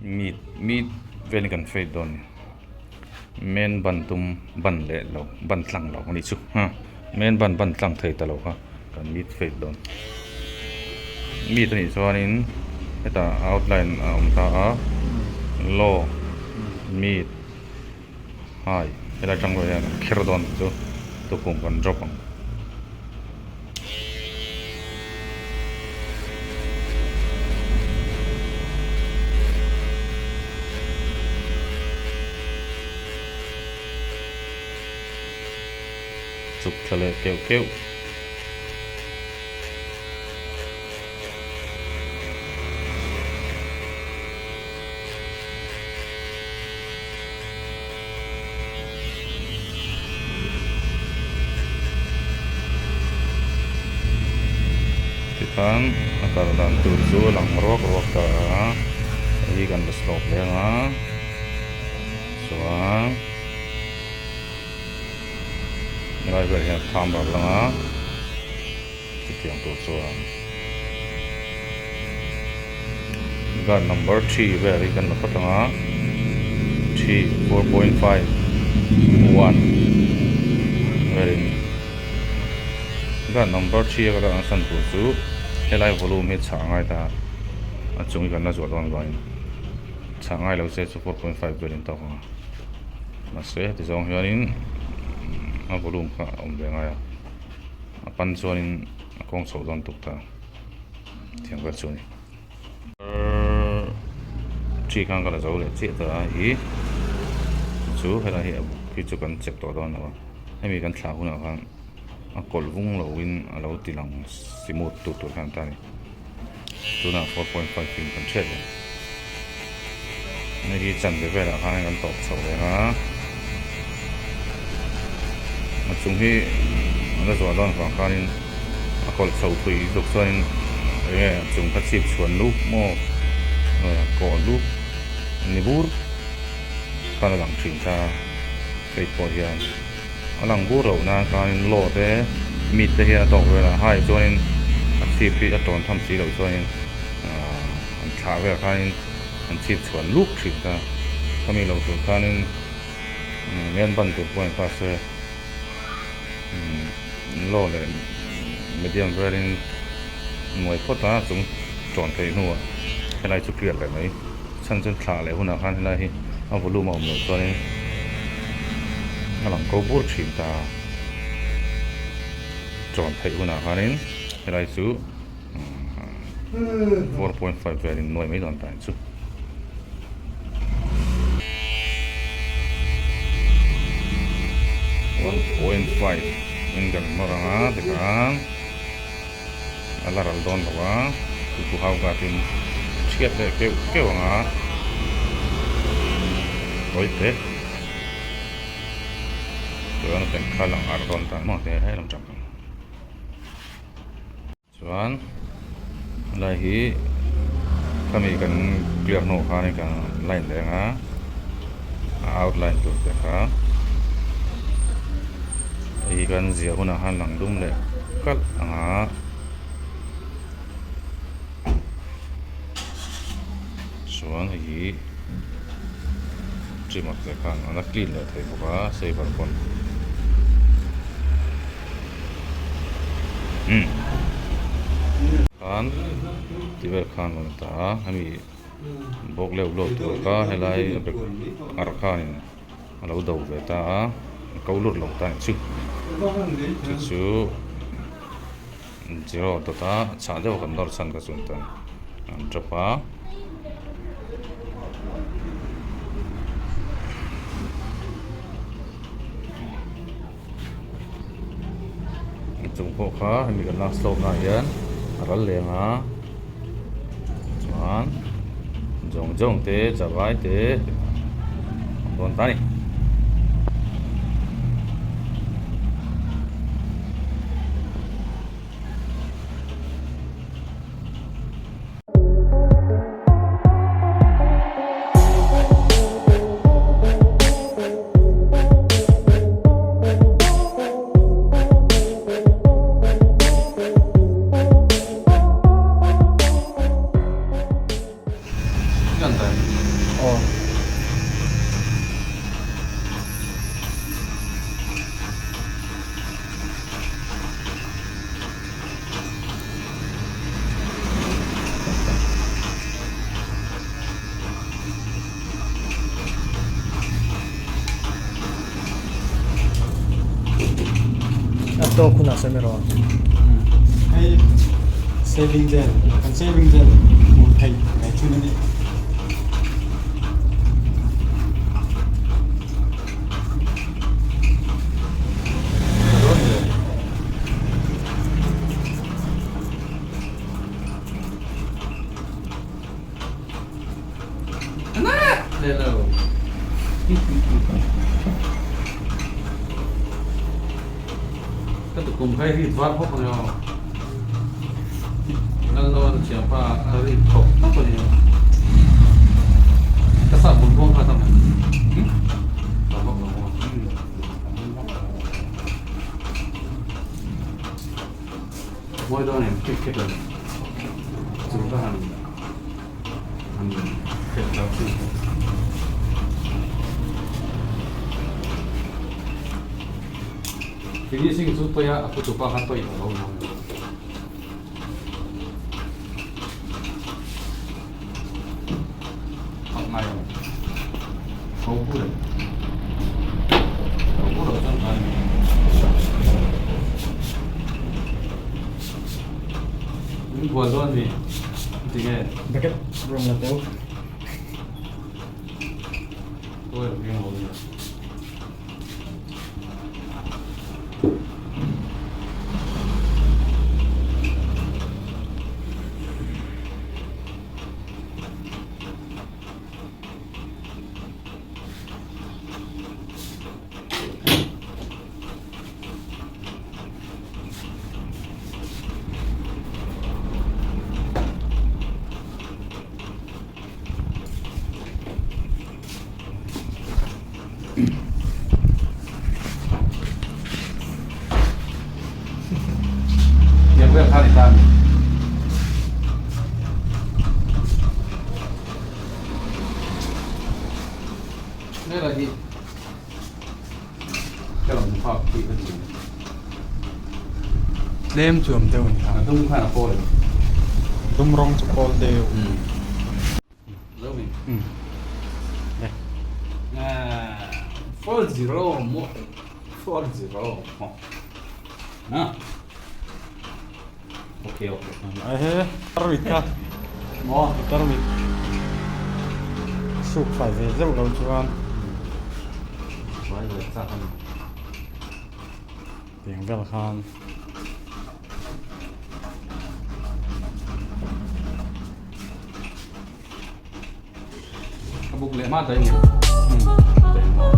Meet meet velin kan fade dawn a ni. Men ban tum ban leh lo ban tlang lo a nih chu ha men ban ban tlang thei ta lo kha kan meet fade dawn. Meet a nih chuanin hetah outline a awm ta a low meet high helai atang pawh hian kan kher dawn ang chu tukhum kan drop ang. Chuk thla leh keuh keuh. Tikhan a kal dan tur chu a lang ruak ruak ta a, hei hi kan la slope leng a, chuan helai vel hian a kham ral lang a, chutiang tur chuan guard number three vel hi kan la phawt ang a three 4.5 1 velin guard number three a ka ang san tur chu helai volume hi chhah ngai ta a chung hi kan la zuah dawn vangin chhah ngai lo se chu 4.5 velin tawk ang a mahse heti zawng hianin a volume kha a awm ve ngai a. A pan chuanin a kawng chhoh dawn tuk ta thiam vel chu a ni. Tree khan ka la zo leh chiah ta a hi chu helai hi a buk hi chu kan chep tawh dawn lo a hemi kan thlah hunah khan a kawlh vung lo in a lo ti lang smooth tur tur khan ta a ni tunah 4.5 in kan hriat leh hei hi chanve velah khan kan tawp chho reng a a chung hi a la zuah dawn vang khanin a kawlh chho thui lutuk chuanin eng nge a chung kha chhip chhuan lup maw kawh lup ni bur khan a lang thin ta hei pawh hian a lang bur loh nan khanin law te meat te hian a tawk vel a hai chuanin a chhip hi a tawn tham si loh chuanin ahh an thlah velah khanin an chhip chhuan luk thin ta khami lo tur khanin men ban tur pawh a ni ta se law leh medium velin nuai phawt a chung tawn theih hnuah helai chu clear leh mai chhan chuan thlah leh hunah khan helai hi a volume a awm loh chuanin a lang ko bur thin ta tawn theih hunah khanin helai chu. 4.5 velin nuai mai dawn ta ang chu. 1.5 in kan nawr ang a tikhan a la ral dawn lo a tuku hau gatin chhiat leh keuh keuh ang a tawi te chuan a pen kha lang ar dawn ta maw te he lam chak ang. Chuan helai hi khami kan clear hnu khan kan line leh anga a outline tur te kha hei hi kan ziah hunah khan lang dum leh kalh anga chuan hei hi trimmer te khan a la clean leh thei bawk a saver pawn. Khan ti vel khan rawn ta a hemi bawk leuh leuh tur kha helai a bag ar khanin a lo do ve ta a a ko lut lo ta a ni chu chu chu zero dawt a chhah deuh kan nawr chhan ka chuan tan an drop a. Chung pawh kha hemi kan lak slope na ah hian a ral leng a chuan zawng zawng te chavai te a awm dawn ta a ni. Aw. A tawk hunah sawi mai rawh. Hei saving gel kan saving gel hmuh theih mai thin a ni. Ka tukum khai rit var bawk a ni aw. Lalnawn thiampa a rit khawp tawp a ni aw. Ka sap bul buang kha tam em? Tam vak lo maw? Mawi dawn em? Kek kek lo. Chung ka han han kek lo chu. Finishing chu tawih a, a putupa kha tawih lo lo. Pak ngai lo. Ko pu le. Ko pu lo chuan kan Min bual dawn mi. Tinge. Bucket rawn la teu. Tuai ring lo ni. Tiang vel kha ni ta mi. Nela hi ka lam phak khi ka ti. Tlem chuam deuh ni a. A dum khan a pawl em? Dum rawng chu pawl deuh. Zo mi. 4-0 mo. 4-0 mo. Na. Okay, okay. Ehe, tarmit kha. Maw? Tarmit. Suk fai ve zeuh lo chuan. Fai ve chak ani. Tiang vel khan. A buk leh hma daih ni. Daih maw?